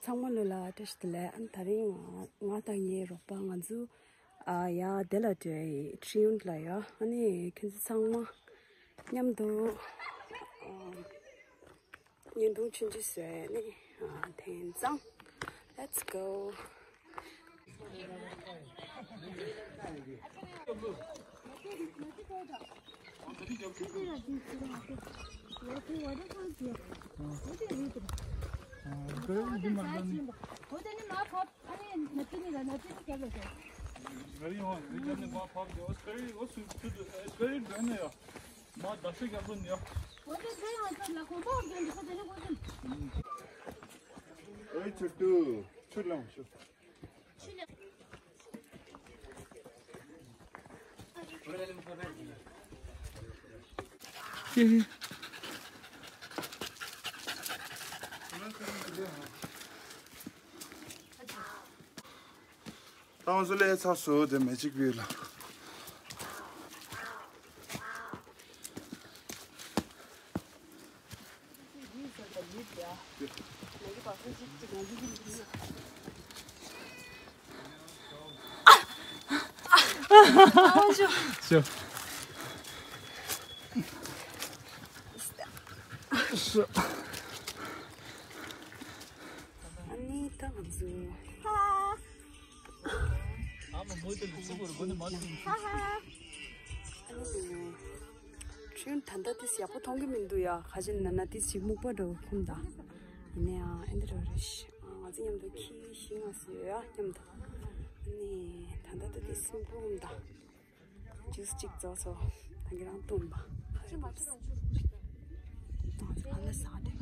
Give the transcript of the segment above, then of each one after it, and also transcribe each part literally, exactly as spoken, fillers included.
ཚང་མ་ལོ་ལ་བཀྲ་ཤིས་བདེ་ལེགས། ཨ་ནི་དེ་རིང་ང་ང་དང་ངའི་རོགས་པ་ང་ཚོ་ཨ་ཡ་དེ་ལ་འགྲོ་ཡི་ཁྲིན་ཡུན་ལ་ཡ། ཨ་ནི་ཁྱེད་ཚོ་ཚང་མ་མཉམ་དུ་ཨ་བརྙན་ཐུང་ཆུང་ཆུང་བཟོས་ནས་ཨ་དེང་སང་། Let's go. ཏང་སུ་ལས་ཚ་སོ་དེ་མེ་ཅིག་བིའུ་ལ། ཤོ། ཨ་ནི་ད་ང་ཚོ། ཧ་ཧ། ཨ་མ་མོ་དེ་ལ་ཚུགས་པར་དགོས་ནི་མ་ཚུགས། ཧ་ཧ། ཨ་ནི་ད་ལྟ་དེ་ཡག་པོ་མཐོང་གི་མི་འདུག་ཡ། ཁ་ཅིག་ན་ན་དེ་ཞིག་སྨུག་པ་འདྲ་བོ་ཁུམ་ད། ཡིན་ནའང་ཨེ་འདྲ་རེད། ང་ཚོ་མཉམ་དུ་ཁྱི་ཤིང་ང་སུ་ཡོད་ཡ་མཉམ་དུ། ཨ་ནི་ད་ལྟ་དེ་དེ་སྨུག་པ་ཁུམ་ད། ཇུས་གཅིག་བཙོས་སོ། ད་གི་རང་བཏུང་བ། ང་ཚོ་ཕ་ལ་ཟ་དེ།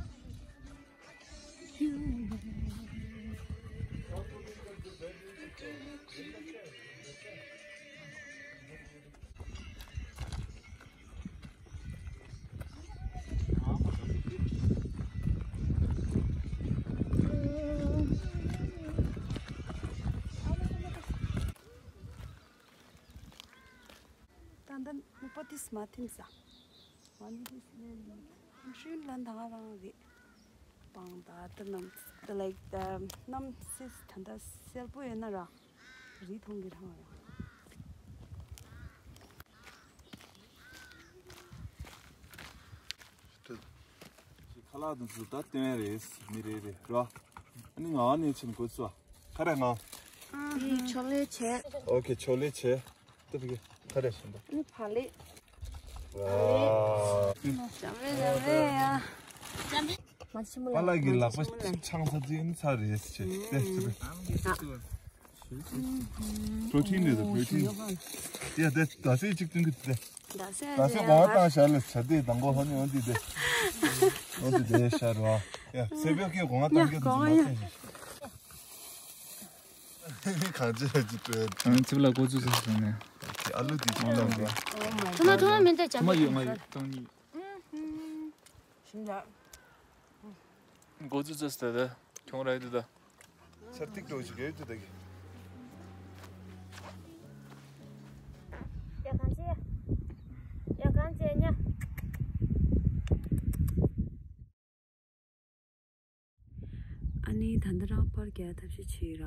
ད་ལྟ་སྨུག་པ་ཏིས་མ་ཐིམ་ས། མ་ནི་ཏིས་ལེ་ལེ། ཤུན་ལན་ད་ང་རང་རེད། སྤང་ད་ད་ནམ་ད་ལའིག་ད་གནམ་སིས་ད་ད་སེར་པོ་ཡོད་ན་ར། རི་མཐོང་གི་རང་ར། ཁ་ལག་དང་ཚོ་ད་བསྟན་རེད། མི་རེ་རེ་ར། ཨ་ནི་ང་ནས་ཕྱིན་དགོས་སོ། ཁ་ར་ང་། ཨ་ནི་ཆོ་ལེ་བྱས། ཨོ་ཁེ་ཆོ་ལེ་བྱས། ཏུ་ཕི་གེ་ཁ་ར་ཤིན་ད། ཨ་ནི་ཕ་ལེ། ཨ། འཇམ་རེད་འཇམ་རེད་ཡ། འཇམ་རེད། མ་ཆེན་མོ་ལ་པ་ལ་གི་ལག་པ་ཆང་ཚ་ཅིན་ཚ་རེད་ཅེ། ཏེ་ཏེ། པྲོ་ཊིན་རེད་པྲོ་ཊིན། ཡ་ཏེ་ད་སེ་ཅིག་ཏུན་གི་ཏེ། ད་སེ་གོང་བཏང་ཤར་ལ་ཆ་ཏེ་དང་གོ་ཧོ་ནི་འོན་ཏེ་ཏེ། འོན་ཏེ་ཏེ་ཤར་བ། ཡ་སེ་བེ་ཀེ་གོང་བཏང་གི་ཏེ་མ་ཏེ། གང་ཅི་རེད་ཅི་ཏེ། ཨ་ནི་ཚིབ་ལ་འགོ་ཚུགས་ཚུགས་སོང་ནས། ཨ་ལུ་དེ་ཅིག་བཏང་གི། ཐོ་མ་ཐོ་མ་མི་འདྲ་ཅང་ཐོ་མ་ཡོད་ང་ཡོད་སྟོང་ཉིད། ཤིན་ཅང་། འགོ་ཚུགས་ཚུགས་ད་ད་ཁྱོང་ར་ཡོད་ད། ཆར་ཏིག་འགྲོ་ཞིག་ཡོད་ད་གི། ཡ་གང་ཅི། ཡ་གང་ཅི་ཉ། ཨ་ནི་ད་ལྟ་རང་པར་རྒྱག་ཐབས་ཤེས་བྱེད་ར།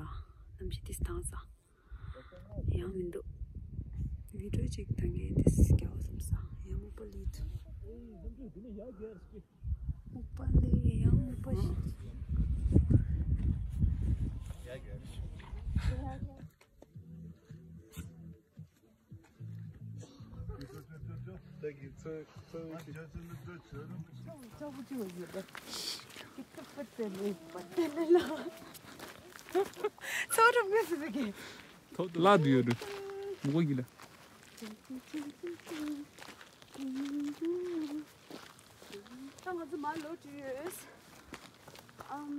གནམ་གཤིས་ཏིས་ཐང་ས། ཡང་མི་འདུག་བི་ཌིའོ་ཅིག་ད་ངས་ཏིས་རྒྱག་བསམ་ས། ཡང་སྨུག་པ་ལི་འདུག་སྨུག་པ་ལི་ཡང་སྨུག་པ་ཞིག་ལ་དུ་ཡོད་རུ། མུ་གོ་གི་ལ། ད་ང་ཚོ་མར་ལོག་འགྲོ་ཡོད། ཨམ།